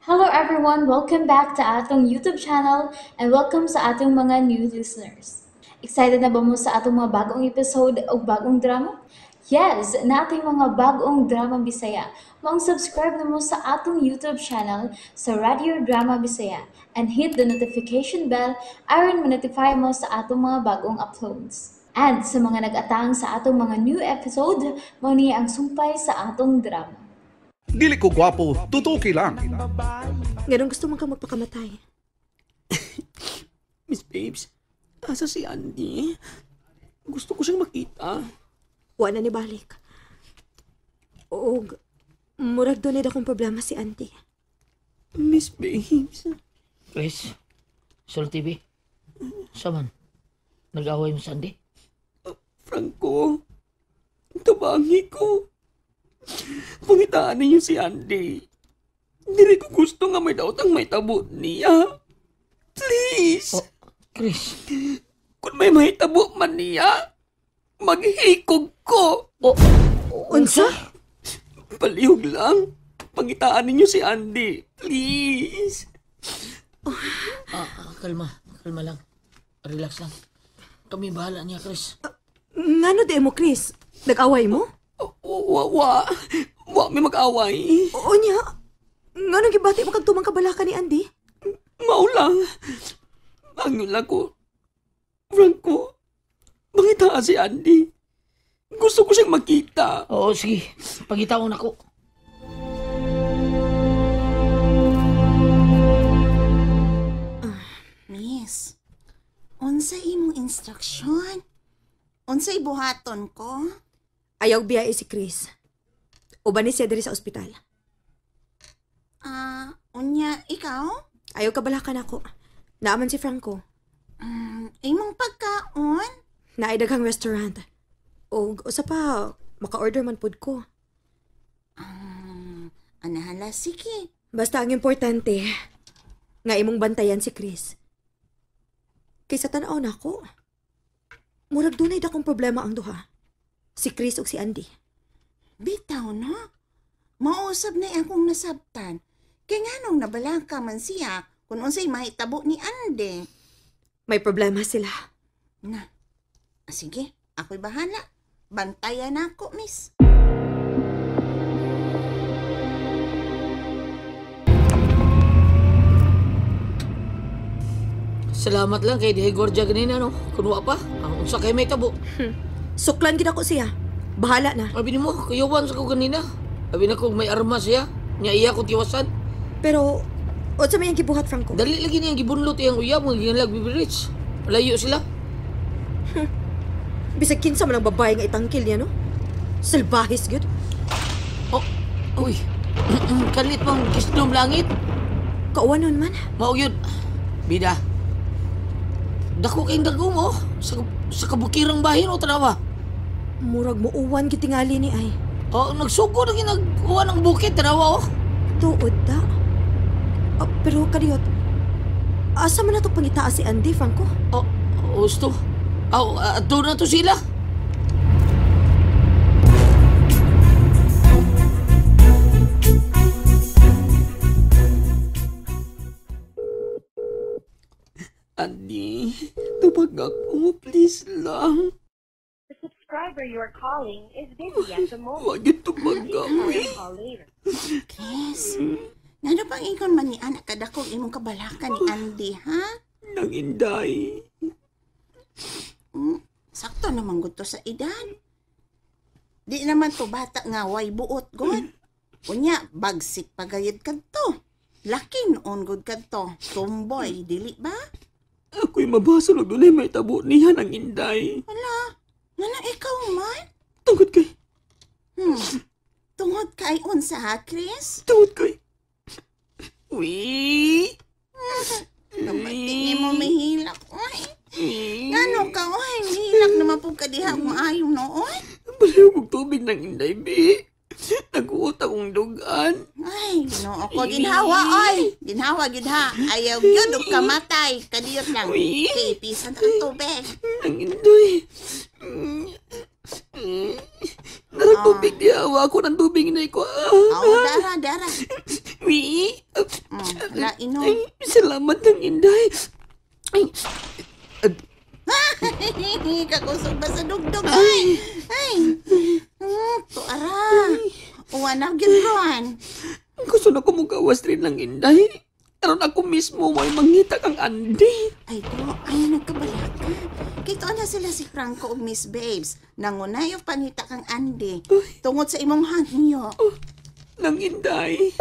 Hello everyone! Welcome back to atong YouTube channel and welcome sa atong mga new listeners. Excited na ba mo sa atong mga bagong episode o bagong drama? Yes! Nating mga bagong drama Bisaya. Maong subscribe na mo sa atong YouTube channel sa Radio Drama Bisaya and hit the notification bell aron ma-notify mo sa atong mga bagong uploads. And sa mga nag-atang sa atong mga new episode, mao ni ang sumpay sa atong drama. Dili ko gwapo, tutuki lang. Nganong gusto man ka magpakamatay? Miss Babes, asa si Andy? Gusto ko siyang makita. Wa na ni balik. Og murag dunay akong problema si Andy. Miss Babes. Chris, Sol TV, saman, nag-away mo sa Andy? Franco, tabangi ko. Pangitaan ninyo si Andy. Dili ko gusto nga may daot ang may tabo niya. Please. Oh, Chris. Kung may mahitabo man niya, maghikog ko. Oh, unsa? Palihog lang. Pangitaan ninyo si Andy. Please. Kalma. Kalma lang. Relax lang. Kami bahala niya, Chris. Ngano di mo, Chris? Nag-away mo? Wa. Wa may mag-away. Oo niya. Nganong gibati mo kag tumang kabalaka ni Andy? Mao lang. Ang lang ko. Franco, pangitaan si Andy. Gusto ko siyang makita. Oo, sige. Pangitaon ako. Miss, unsa imong instruksyon? Unsa ibuhaton ko? Ayaw biyae si Chris. Uban ni siya diri sa ospital. Unya, ikaw? Ayaw kabalakan ako. Naaman si Franco. Imong pagkaon? Naay daghang restaurant. O usa pa, maka-order man pud ko. Anahala, sige. Basta ang importante, nga imong bantayan si Chris. Kaysa tan-aw nako, murag dunay dakong problema ang duha. Si Chris ug si Andy. Bitaw, no? Mausab na akong nasabtan. Kaya nganong nabalaka man siya kung unsay mahitabo ni Andy. May problema sila. Na, sige, ako'y bahala. Bantayan ako, miss. Salamat lang kay Dihay Gorgia ganina, no? Kunwa pa, ang unsa kay may tabo. Suklan gid ako siya. Bahala na. Abi nimo, kuyawan sa ko ganina. Abi na kung may arma siya, nya iya ko tiwasan. Pero unsa may ang gibuhat, Franco? Dali lagi niyang gibunlot iyang uyab nga ginlag Bibi Rich. Layo sila. Bisag kinsa man ang babae nga itangkil niya, no? Salbahis gyud. Oh, uy. Kalit pang kisnom langit. Kauwanon man. Mao gyud. Bida. Dako kayong dagom, oh. Sa kabukirang bahin, o tanawa. Murag mo uwan gitingali ni ay. Oh, nagsugo na ginag-uwan ang bukid, tanawa, oh. Tuod ta. Pero kadiyot, asa man na ito pangitaa si Andy, Franco? Oh, gusto. Oh, ato na to sila. Andy, tubag ako, please lang. The subscriber you are calling is busy at the moment. Huwag yung tubag ako, eh. Call later. Chris, ngano pang ingon man ni anak kadakog imong kabalaka ni Andy, ha? Nanginday. Sakto naman gud to sa edad. Di naman to bata nga way buot god. Unya, bagsik pagayad kadto. Laki noon gud kadto. Tomboy, dili ba? Ako'y mabasa og dunay may tabo niya nang inday. Wala, ngano ikaw man? Tungod kay. Tungod kay unsa ha, Chris? Tungod kay. Uy. Kapatid ni mo mahilak, oy. Ngano ka, oy? Mahilak naman po ka diha kung ayaw no, oy. Baliw kong tubig ng inday, bi. Nag-uot akong dugan. Ay, Ginoo ko. Ginhawa, oy. Ginhawa, ginha. Ayaw yun, og kamatay. Kadiyot lang. Uy. Kay ipisan ang tubig. Ang inday. Narang tubig diha. Wa ako ng tubig na ko. Oh, dara, dara. Uy. Lain no. Ay, salamat ng inday. Ay, Kakusog ba sa dugdug ay? Ay. Tuara. Uwa na gyud ron. Gusto na ko mugawas rin lang inday. Aron ako mismo may mangita kang Andy. Ay do, ay nagkabalaka. Kito na sila si Franco ug Miss Babes. Nangunay og pangita kang Andy. Tungod sa imong hangyo. Oh, nang inday.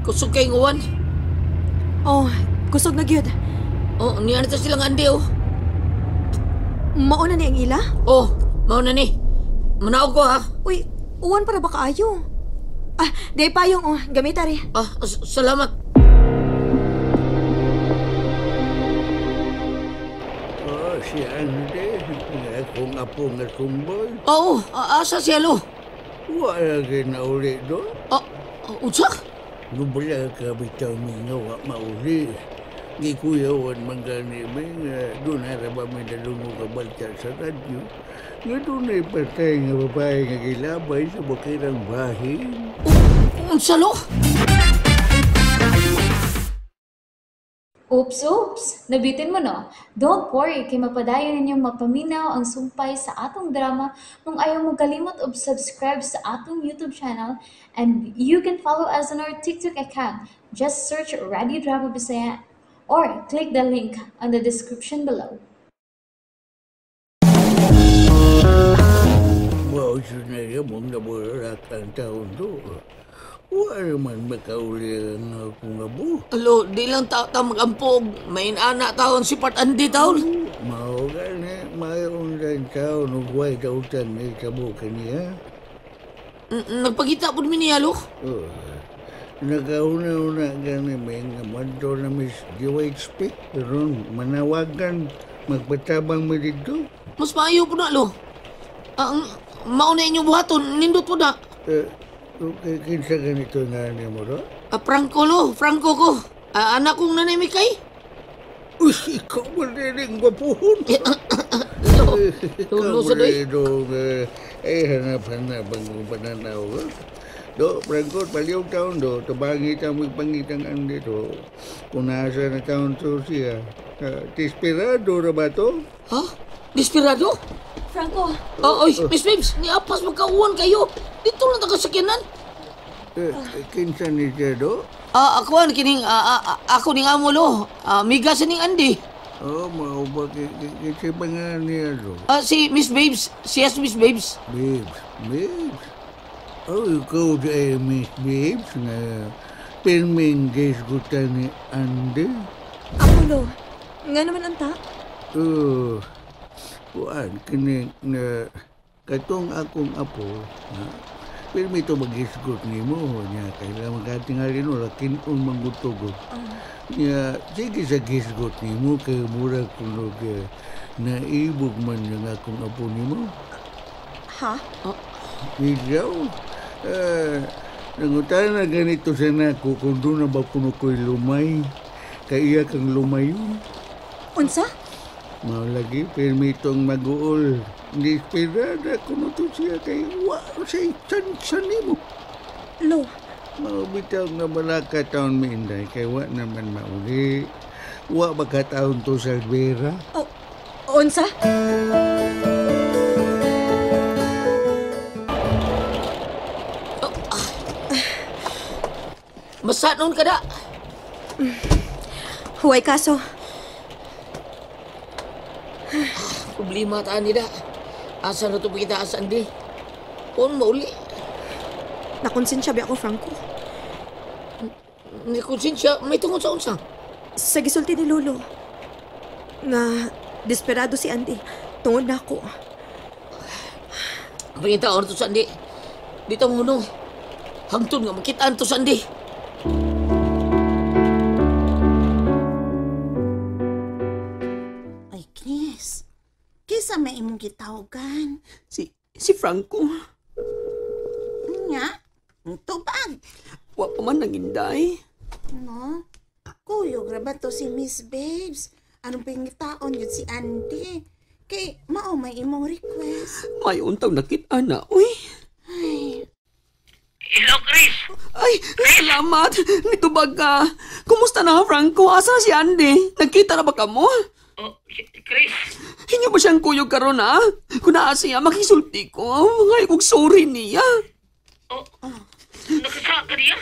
Kusog kay nguwan. Oh, kusog na gyud. Oh, niya na silang Andy oh. Mauna ni ang ila? Oh, mauna ni. Manaog ko ha. Uy, uwan para ba kaayo? Ah, di payong oh, gamita rin. Ah, salamat. Oh, si Andy, akong apo nga tumboy. Oo, asa siya lo? Wala ginauli do. Ah, unsa? Nubala ka bitaw mi nga wa mauli. Gikuyawan man gani mi nga doon na ba may nadungog ka balta sa radyo. Nga doon ay patay nga babae nga gilabay sa bukirang bahin. Unsa lo? Oops, oops! Nabitin mo no? Don't worry, kay mapadayon ninyong mapaminaw ang sumpay sa atong drama kung ayaw mo kalimot og subscribe sa atong YouTube channel, and you can follow us on our TikTok account. Just search Radio Drama Bisaya or click the link on the description below. Wow, sinaya mong naburak ang taon do. Wala man makauli ang akong abo. Alo, di lang ta mag-ampog. May inana taon si Part Andy taon. Mao gani, mayroon din taon ug way dautan ni tabo kaniya. Nagpakita po mi niya, lo? Oh, nakauna-una gani may nga madto na Miss DYHP. Ron, manawagan, magpatabang mi dito. Mas maayo po na, lo. Ang mauna inyong buhaton, nindot po na. Okay, kinsa ganito nga ni mo, ro? Franco, lo. Franco ko. Anak kong nanay Mikay. Uy, ikaw ba rin ang gwapuhon? Lo, sa doy. Ay, hanap-hanap ang pananaw ko. Do, Franco, paliyog taon do. Tabangit ang magpangitang ang dito. Kung nasa na taon to siya. Desperado na ba to? Ha? Desperado? Franco. Oh, oy, Miss Babes, niapas magkauwan kayo. Dito lang taga-sakyanan. Kinsa ni siya do? Ako ang kining, ako ning amo lo. Miga sa ning Andy. Oh, mao ba kinsa ba nga niya do? Si Miss Babes. Siya si Miss Babes. Babes, Babes? Oh, ikaw di ay Miss Babes nga pirming gisgutan ni Andy. Ako lo, nga naman anta? Oh, kuan, kining na katong akong apo, pirmi ito mag-isgot ni mo, niya, kailangan magkatingali no, lakin ang manggutugod. Niya, sige sa gisgot ni mo, kay mura kunog naibog man yung akong apo ni mo. Ha? Ikaw, nangutan na ganito sa nako, kung doon na ba kuno ko'y lumay, kaiya kang lumayon. Unsa? Mao lagi, pirmi itong mag-uol. Desperada kuno to siya kay wa say san nimo. Lo. Mao bitaw nga balaka taon mi inday kay wa naman mauli. Wa ba ka taon to sa Alvera? Oh, unsa? Masa noon kada? Huway kaso. Problema taan nila. Asa na ito kita asa Andy? Kung mauli. Nakonsensya ba ako, Franco? Nakonsensya? May tungod sa unsa? Sa gisulti ni Lolo. Nga, desperado si Andy. Tungod na ako. Pangitaon to sa Andy. Dito mo nung. Hangtod nga makitaan to sa Andy. Ay, Chris. Kisa may imong gitawagan. Si Franco. Nga? Tubag. Wa pa man nanginday. No? Kuyog ra ba to si Miss Babes? Anong pingitaon yun si Andy? Kay mao may imong request. May untang nakita na, uy. Ay, Hello, Chris. Ay, salamat. Nitubag ka. Kumusta na, Franco? Asa na si Andy? Nagkita na ba kamo? Oh, Chris. Inyo ba siyang kuyog karon ha? Kung naa siya, makisulti ko. Ngay kong sorry niya. Oh, nakasa ka niya?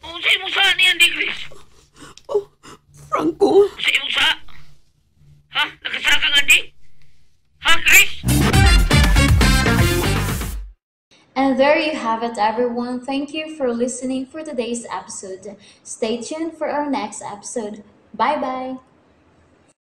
Oh, sa imong sa ni Andy, Chris? Oh, Franco. Sa imong sa? Ha? Nakasa ka nga, Andy? Ha, Chris? And there you have it, everyone. Thank you for listening for today's episode. Stay tuned for our next episode. Bye bye.